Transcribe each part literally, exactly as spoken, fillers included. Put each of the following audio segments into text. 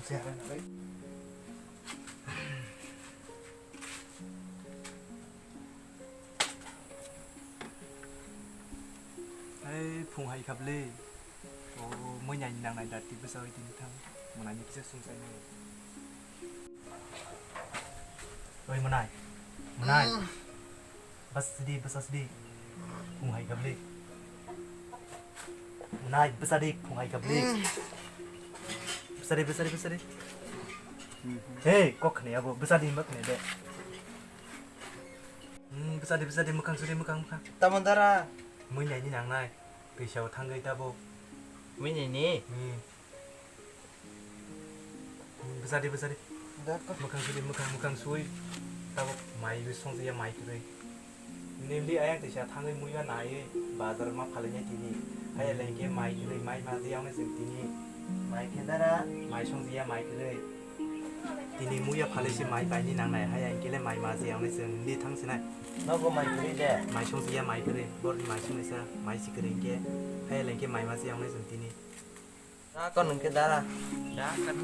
Ai, phung hai kha bwle. O, moi nai nang nai dati bwsa oi tini thang. Mwnai ni kisa sung sai nai. Oi, mwnai. Mwnai. Bas sidi, bas sidi. Phung hai kha bwle. Mwnai, bwsa di, phung hai kha bwle. Bwsa di, bwsa di, bwsa di. Hey, kok khne abo, bwsa di, mak khne de. Hmm, bwsa di, bwsa di, mwkhang suri, mwkhang, mwkhang. Tamo dara. Moi nai ni nang nai. Twi sao thang gai tabo. Moi nai ni? Hmm. Bwsa di, bwsa di. Da ko. Mwkhang suri, mwkhang, mwkhang sui. Tabo mai bi song ya mai kwrwi. Nimli ayang tisa thangwi muiba naiwi bazar ma phalai nai tini. Hai lengke mai kwrwi, mai ma di yang nai sing tini. Mai khe dara. Mai song ya mai kwrwi. Tini muiya phalai se mai bai ni nang nai. Hai ang kele mai ma di yang nai sing ni thang sinai. Nogo mai kwrwi de. Mai song ya mai kwrwi. Bor ni mai song sa, mai si kwrwi ke. Hai lengke mai ma di yang nai sing tini. Da kon hwnkhe dara. Da kan.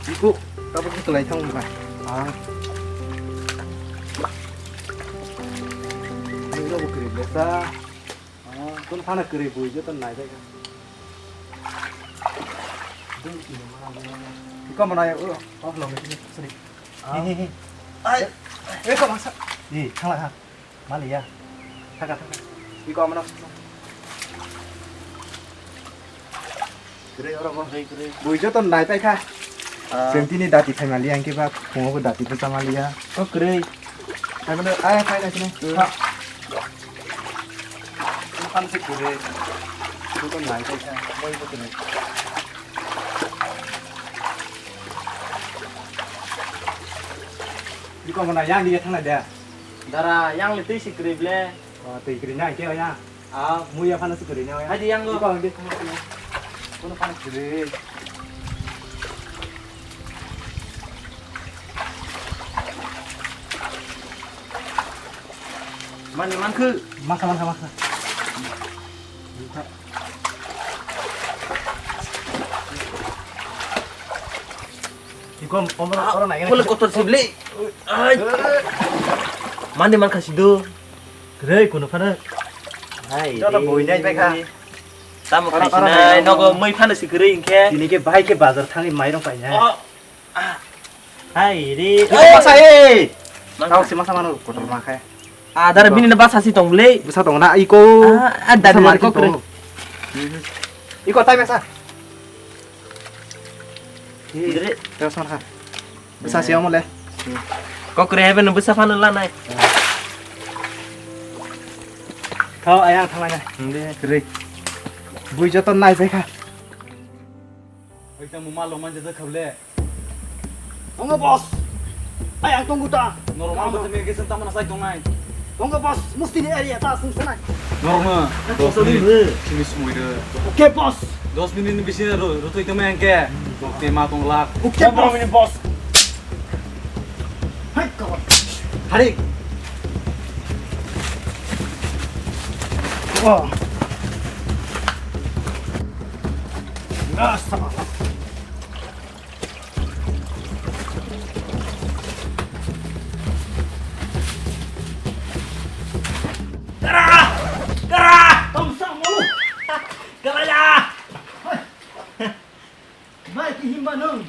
Iku, tabuk khe kwlai thang wngkha. Ah. Nungno bo kwrwi le ta. Ah, kun phana kwrwi bui joto nai bai kha. Iko mana ya, oh, oh, lo, sorry. Ah. Hi, hi, hi. Ai. Eh, kok masa? Ih, thangla ha. Maliya. Thaka, thaka. Iko mana? Kre oro bo. Kre, kre. Bui joto nai pai kha. Ah. Sentini dati khai maliya, angke ba phungo bo dati bo chamaliya. Oh, kre. Hai mana? Ai, khai na sini. Hmm. Ha. Bukan sih kre. Joto nai pai kha. Bui joto nai. Iko mana yang dia thangna dia. Dara, yang le twi si kwrwi ble. Oh, twi kwrwi na, khe ya. Ah. Muya phano si kwrwi na ya. Hadi yang go. Iko ang di. Kono phano kwrwi. Mani mankhu. Masa, masa, masa. Iko, omro, oro nai. Kole kotor sibli. Ai. Mani mankha sidu. Rei, kono phano. Hai. Joto boi nai pai kha. Tamo oro, oro khaisinai, nai, nogo oro. Mui phano si kwrwi hinkhe. Tini khe bahai khe bazar thangwi mairong painai. Oh. Ah. Hai re. Iko masa, eh. Mang. Tao si masa mano kotor ma khe. Ah, dara bini na basa si tong le. Basa tong na iko. Ah, ah, dari, basa dari mari kok tong. Iko tai masa. Dire. Tao son ha. Bwsa se omo le. Kokre heben bwsa phano lanai. Thao ayang thanglai nai. Hingde. Kwrwi. Bui joto nai pai kha. Ekta muma longman jajak khable. Tongo boss. Ayang tongo ta. Normal bote me gesen tamana sai tongnai. Tongo boss, mustini area ta sung sanai. Norma, dos minute. Sini sumoi de. Oke boss. Dos minute ni bising ro, ro tui tome angke. Bokte ma tong lak. Oke boss. Pondro minute boss. Hai kawan. Hari. Oh. Nggak sama. Kara! Kara! Tong sang malu. Kara ya. Mai ki himba nung.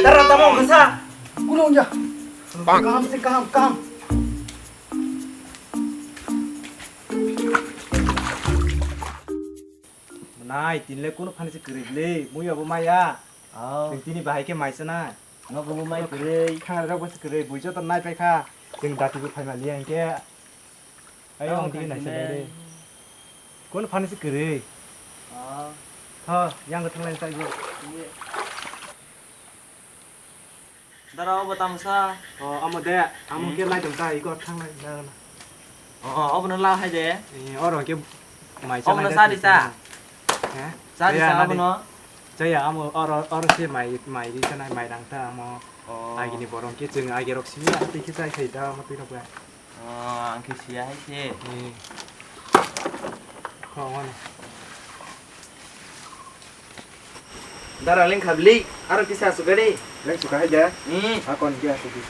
Kara tamo kasa. Kulung ya. Kaham se kaham kaham. Nai, tinle kuno phani se kwrwi le, mui abo maya. Oh. Tini bahai khe mai se nai. Nogo bo mai kwrwi. Khang rok bo se kwrwi, bui joto nai pai kha. Tini dati bo phai maliya hinkhe. Ai, oh, ong tini nai se le. Kuno phani se kwrwi. Oh. Tho, yang thanglai tai bo. Dara obo tamsa. Oh, amo de, amo ke lai dong ta, iko thang lai na na. Oh, oh, obo no la hai de. Eh, oro ke mai sa. Obo no sa di sa. He? Sa di sa obo no. Chaya amo oro, oro se mai, mai ri sanai, mai rang ta amo. Oh. Agini borong ke chwng agi rok simi aro twi khe chai khai ta amo twi rok ba. Oh, ang khe siya hai se. Eh. Kho, mano. Dara leng khabli, aro kisa asuk gari. Leng suka hai da? Hmm. Akon kisa asuk di.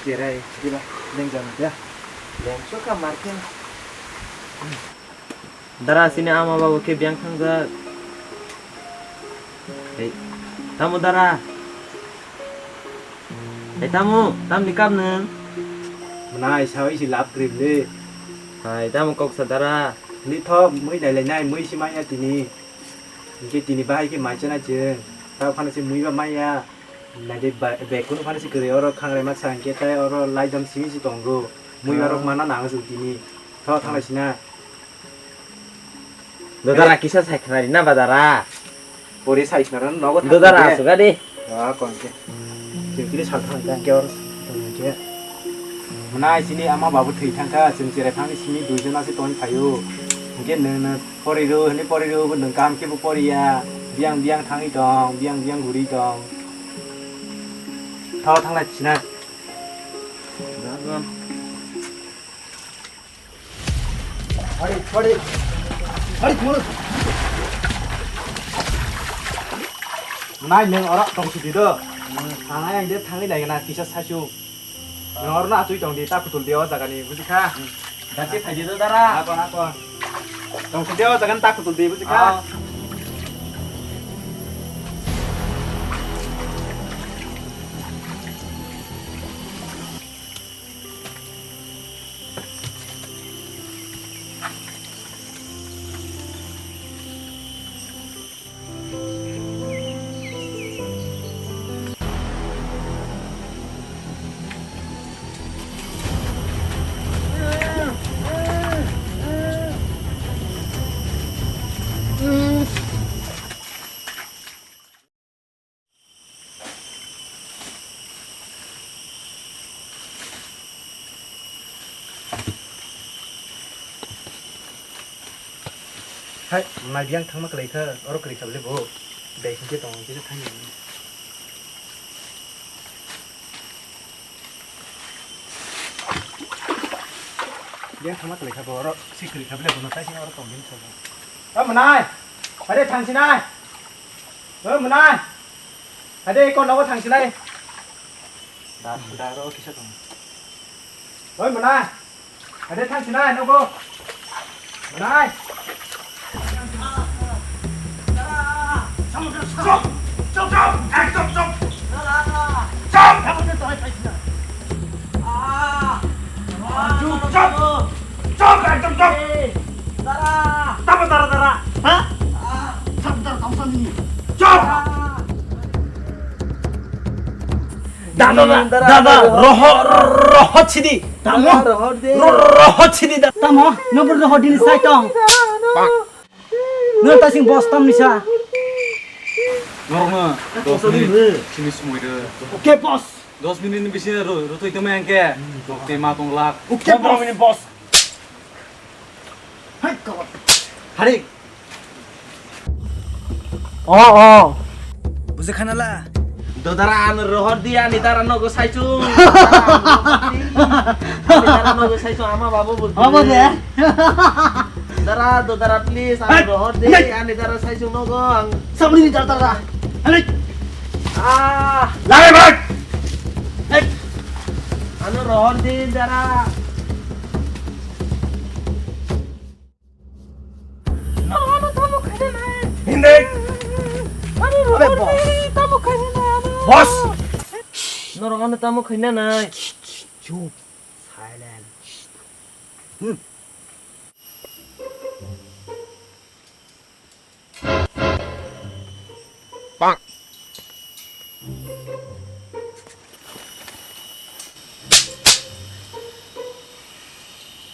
Jerai, di ba, leng jam da. Leng suka martin. Dara sini ama babu khe biyang thangjak. Hei, tamo dara. Hei, tamo, tamni kap nwng? Mwnai, sawi si lap krip le. Hai, tamo kok sa dara. Ni thok, mui nai lai nai, mui si manya tini. Hingke tini bahai khe mai chana chwng. Tao phano se mui ba maya. Naidi ba, bag kunu phano se kwrwi oro khangrema sa hingke tai oro laidom simi se tongo. Mui ba rok mana nang chwng tini. Tho thanglai sina. Dodara kisa sai khnari na badara. Pori sai sina nogo thang Dodara de. Asuka de. Ah, kon ke. Chwng tini sal thang ke oro. Hingke. Mwnai sini ama babu thwi thangkha, chwng cherai phangni simi duijona se tongwi phaio. Hingke nwng, nwng pori rw, hwnwi pori rw, bo nwng kam khe bo poriya. Biyang biyang thangwi tong, biyang biyang guri tong. Tho thanglai sina. Hari, hari. Hari, kumaro. Nai, nwng oro tong sidi do. Ang ayang de thangwi nai gana kisa saichung. Nwng oro na atwi tong di, ta kutul di o jaga ni, buji kha? Dati phai di do dara. Ako, ako. Tong sidi o jaga ni ta kutul di, buji kha? Ah. Hai, mai biyang thangma kwlai kha, oro kwrwi kha bele bo. Dai hingke tong, hingke thangni. Biyang thangma kwlai kha bo, oro si kwrwi kha bele bo, no tai sini oro tong bini sobo. O mwnai, ade thang sinai. O mwnai. Ade, eko nogo thang sinai. Da, da, ro kisa tong. Oi, mwnai. Ade, thang sinai nogo. Mwnai. Chop, chop, chop, ekdom chop. Chop. Chop, chop, ekdom chop. Tamo dara dara. Ha? Chop. Dada, dada, roho, roho chidi. Tamo? Roho chidi da. Tamo? Nobor roho dini sai tong. No ta sing boss tam nisa. Norma, dos minute. Sini semua itu. Oke, boss. Dos minute ni bisi ro, ro tu itu main ke. Oke, ma tong lak. Oke, boss. Minute, boss. Hai, kawat. Hari. Oh, oh. Buji khanala. Dodara ano rohor di ani dara nogo saichung. Ani dara nogo saichung ama babu buji. Apa dia? Dara, dodara please, ano rohor di ani dara saichung nogo ang. Sabri ni dara dara. Ani. Ah. Lari bak. Hei. Ano rohor di dara. Norok ano tamo khaina nai. Hindi. Ano rohor di tamo khaina nai ano. Boss. Norok ano tamo khaina nai. Chup. Silent. Hmm. Bang.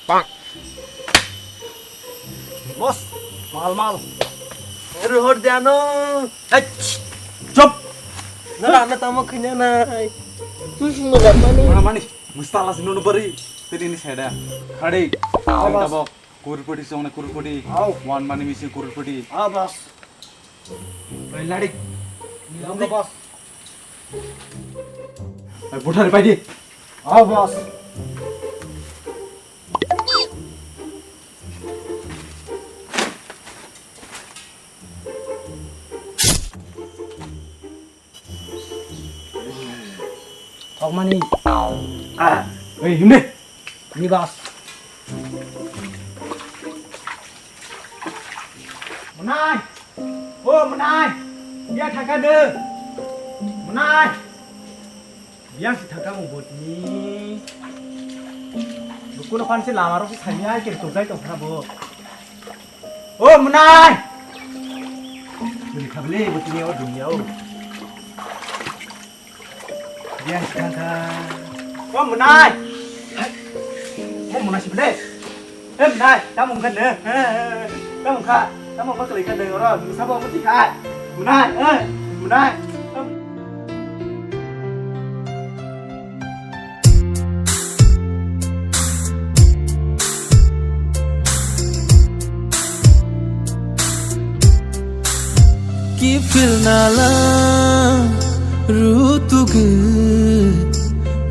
Bang. Boss, mal mal. Rohor di ano. Hey, chop. Nara ano tamo khaina nai. Tus mega mani. Mani, mustala sino no bari. Tini ni seda. Khadi. Awas. Tabok. Kurpudi song na kurpudi. Au. One money missing kurpudi. Ah, boss. Oi, ladik. Nilong ko, boss. Oi, buthar pai di. Oh, boss. Thokmani. Ah, oi, himne. Ni boss. Mwnai. O mwnai. Biya thangkha de. Mwnai. Biya si thangkha mo botni. Bukuno phansi lama rok si thangya kir tokjai tongkha bo. O mwnai. Bini khabli botni o dunya o. Yang kha kha. O mwnai. O mwnai sibele. E mwnai, tamo wngkha de. Tamo wngkha. Tamo wngkha kwlai kha de oro. Nwng sabo wngwi kha. Mwnai, e. Mwnai. Kiphilna lang rutugu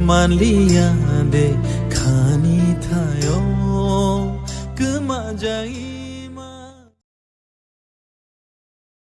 manliya de khani thayo kwmajai.